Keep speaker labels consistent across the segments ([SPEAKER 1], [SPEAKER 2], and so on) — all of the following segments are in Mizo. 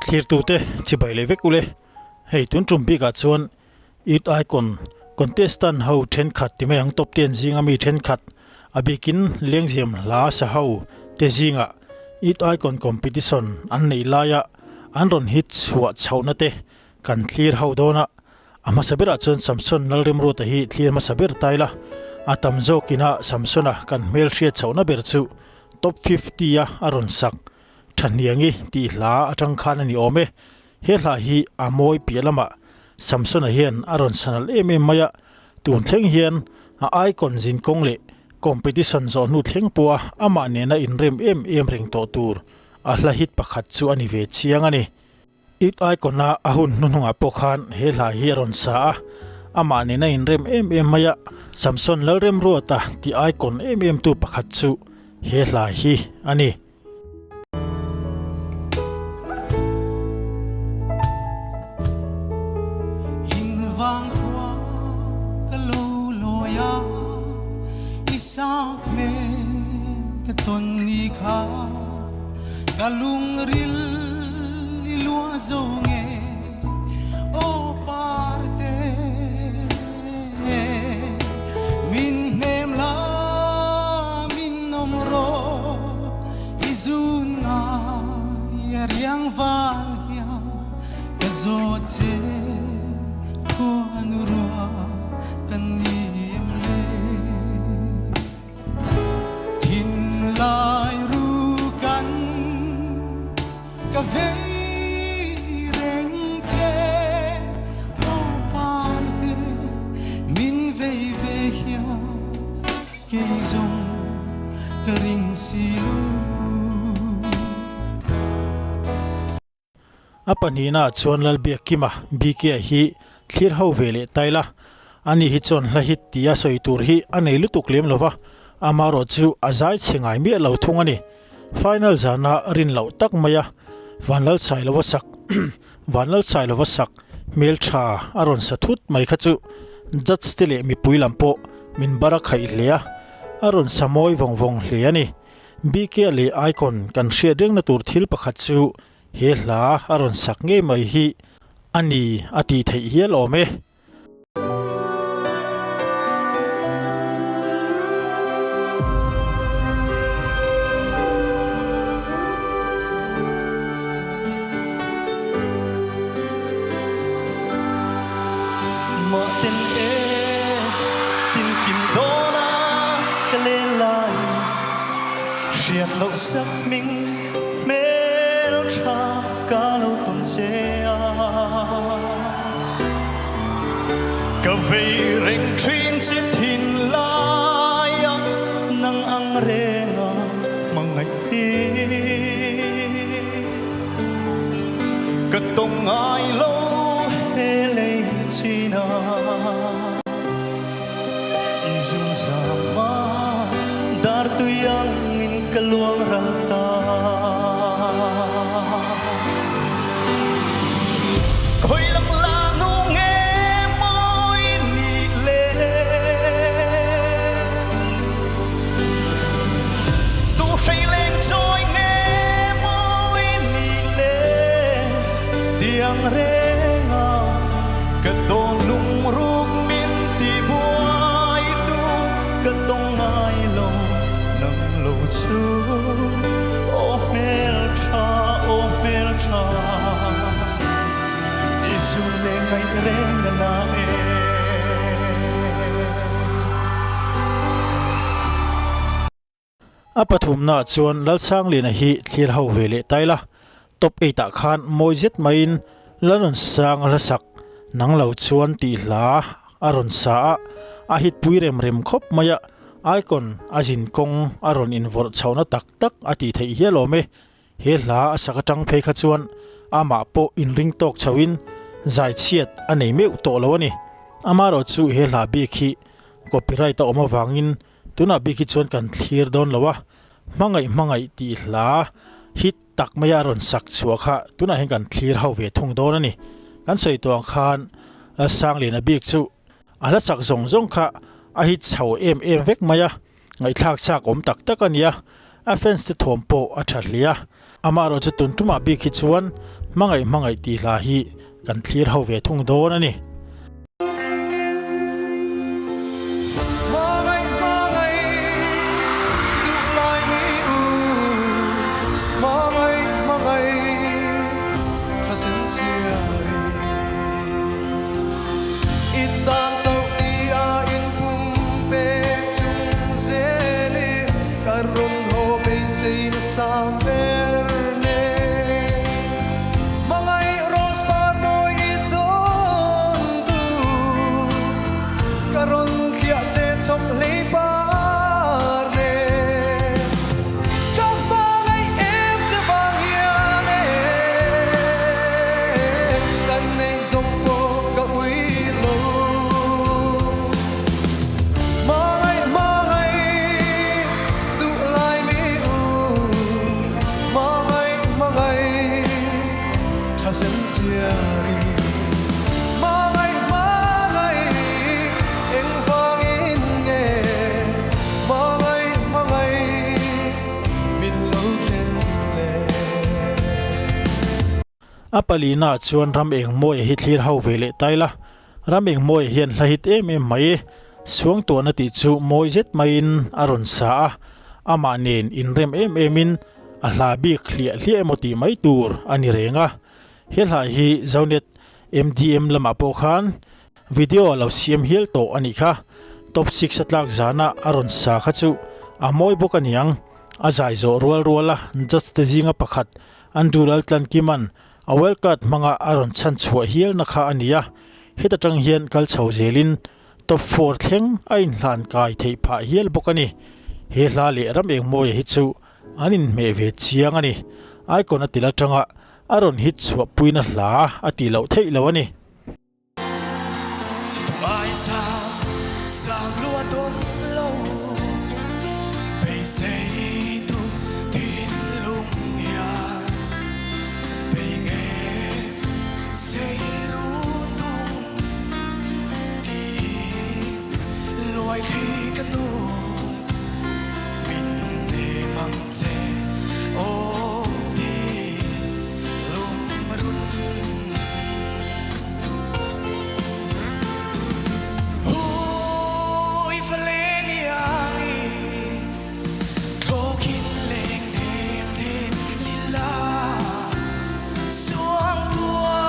[SPEAKER 1] Thlirtute chibai leh vek ule. Hei tun tum bikah chuan Youth Icon contestant ho thenkhat ti mai ang top ten zinga mi thenkhat a bikin lengziam hla sa ho te zingah Youth Icon competition an neih laia an rawn hit chhuah chhohna te kan thlir ho dawn a. A hmasa berah chuan Samson Lalrimruata hi thlir hmasa ber ta ila, a tam zawkina Samsona kan hmelhriat chhohna ber chu top 50 a a rawn sak Thahniangi tih hla atang khan a ni awm e. He hla hi a mawi piah lamah Samsona hian a rawn sa nalh em em mai a, tun thleng hian a icon zinkawng leh competition zawh hnu thleng pawha amah nena inrem em em reng tawh tur a hla hit pakhat chu a ni ve chiang a ni. It icon a a hun hnuhnungah pawh khan he hla hi a rawn sa a, amah nena inrem em em mai a, Samson Lalremruata tih icon em em tu pakhat chu he hla hi a ni.
[SPEAKER 2] In vang khua ka lo lawi a, i sang hmel ka tawn ni kha, ka lungril i luah zo nge aw parte. Min hnem la min awm rawh i zun ngai a riang val hian ka zawt che khuanu rua kan ni em le thinlai ru kan Ka vei reng che aw parte min vei ve hian kei zawng ka ring si lo.
[SPEAKER 1] A pahnihna chuan Lalbiakkima, BK, hi thlir ho ve leh ta ila, ani hi chuan hla hit tia sawi tur hi a nei lutuk lem lo va, amaherawhchu a zai chhe ngai miah lo thung a ni. Final zana rin loh tak mai a, Vanlalsailova sak Vanlalsailova sak hmel tha a rawn sa thut mai kha chu judge te leh mipui lam pawh min bar a khaih hle a, a rawn sa mawi vawng vawng hle a ni. BK leh Icon kan hriat rengna tur thil pakhat chu he hla a rawn sak ngei mai hi a ni a tih theih hial awm e.
[SPEAKER 2] Mah ten e tin kim dawn a ka len lai hriat loh sak hming hmel tha ka lo tawn che a. Ka vei reng thin che thin lai a nang ang reng a hmangaih hi. Ka tawng ngai lo he lei chin a i zun zam a dar tui ang in ka luang ral ta. Khoi lam la nu nge mawi ni le Tu hrei leng chawi nge mawi ni le Tiang reng a ka dawn lungruk min ti buai tu Ka tawng ngai lo nang lo chu Aw hmel tha aw hmel tha I zun le ngaih reng a na e.
[SPEAKER 1] A pathumnaah chuan Lalsangliana hi thlir ho ve leh ta ila, top eight ah khan mawi zet maiin Lalnunsanga hla sak nang lo chuan tih hla a rawn sa a, a hit pui rem rem khawp mai a, icon a zin kawng a rawn invawrh chhohna tak tak a tih theih hial awm e. He hla a sak atang phei kha chuan amah pawh inring tawk chhoin zai chhiat a nei meuh tawh lo a ni. Amaherawhchu he hla bik hi copyright a awm avangin Tunah bik hi chuan kan thlir dawn lo a, hmangaih hmangaih tih hla hit tak maia a rawn sak chhuah kha tunah hian kan thlir ho ve thung dawn a ni. Kan sawi tawh ang khan Sangliana bik chu a hla sak zawng zawng kha a hit chho em em vek mai a, ngaihthlak chak awm tak tak a ni a, a fans te thawm pawh a tha hle a. Amaherawhchu tun tumah bik hi chuan Hmangaih hmangaih tih hla hi kan thlir ho ve thung dawn a ni.
[SPEAKER 2] Hmangaih hmangaih duh lai mi u Hmangaih hmangaih tha sen siari I tan chauh ti a in pum pek chung zel i ka rawn haw beisei nasa ber nen. Hmangaih rose par mawi i dawn tu ka rawn thliah che chawp hlei par nen. Ka hmangaih em che vang hian e kan neih zawng pawh ka ui lo. Hmangaih hmangaih duh lai mi u Hmangaih hmangaih tha zen siari Hmangaih hmangaih engvangin nge Hmangaih hmangaih min lo then le.
[SPEAKER 1] A palina chuan ram eng mawi hi thlir ho ve leh tai la, ram eng mawi hian hla hit em em mai, suangtuahna tih chu mawi zet maiin a rawn sa a, amah nen inrem em emin a hla bik hliah hliah emaw tih mai tur a ni reng a. He hla hi Zonet MDM lamah pawh khan Video a lo siam hial tawh a nih kha. Top six a tlak zana a rawn sa kha chu a mawi bawk a niang. A zai zawh rual rual a, judge te zinga pakhat Andrew Laltlankima'n a wild card hmanga a rawn chhan chhuah hialna kha a ni a. Heta tang hian kal chho zelin top four thleng a inhlan kai theih phah hial bawk a ni. He hla leh ram engmawia hi chu an inhmeh ve chiang a ni. Icon a til atanga a rawn hit chhuah puina hla a tih loh theih lo a ni.
[SPEAKER 2] Duai sang sang lua dawm lo beisei tu thinlung hian bei nge sei run dung tiin luai thli ka nu min hnem ang che aw ti lungrun. Hui va leng iang i thlawkin leng nel de lila suang tua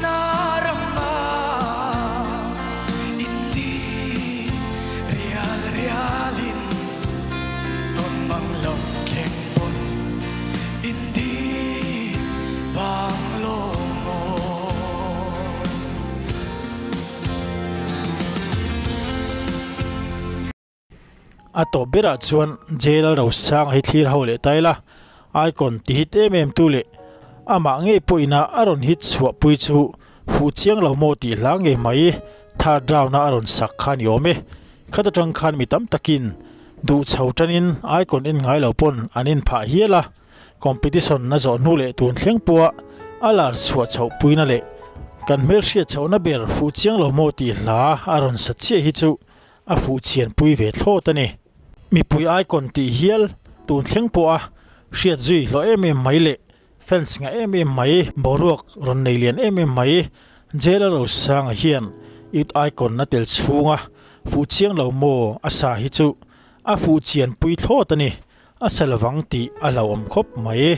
[SPEAKER 2] na ram ah in di rial rialin tawn mang lo thleng pawn in di bang lawng maw.
[SPEAKER 1] A tawp berah chuan Jail Rosanga hi thlir ho leh ta ila, Icon ti hit em em tu leh amah ngei pawhina a rawn hit chhuah pui chu fuh chiang lo maw tih hla ngei mai third round a a rawn sak kha ni awm e. Khat atang khan mi tam takin duh chho tanin Icon en ngai lo pawn an en phah hial a. Competition na zawh hnu leh tun thleng pawha a lar chhuah chhoh puina leh kan hmelhriat chhohna ber fuh chiang lo maw tih hla a rawn sa chiah hi chu a fuh chian pui ve thlawt a ni. Mipui icon tih hial tun thleng pawha hriat zui hlawh em em mai leh fans ngah em em mai, boruak rawn nei lian em em mai Jailer Rosanga hian Youth Icon a tel chhunga fuh chiang lo maw a sa hi chu a fuh chian pui thlawt a ni. A sa lovang tih a hlauhawm khawp mai.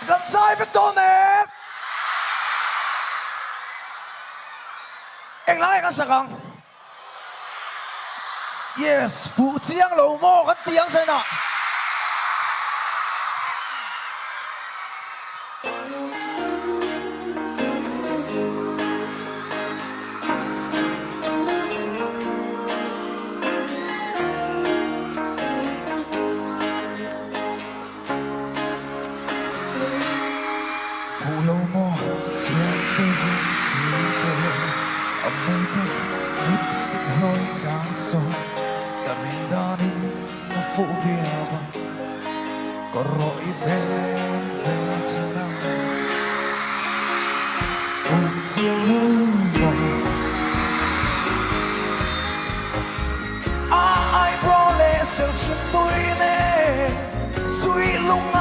[SPEAKER 2] Kan zai vek dawn em? Englai kan sak ang? Yes, fuh chiang lo maw kan ti ang Zaina. Fuh lo maw chiang deuhin thil te a makeup lipstick hlawin kan sawn ka rin danin a fuh viau a kawr rawh i beng ve chin a. Fuh chiang lo maw? A eyebrow leh sen sun tui nen Sui lung.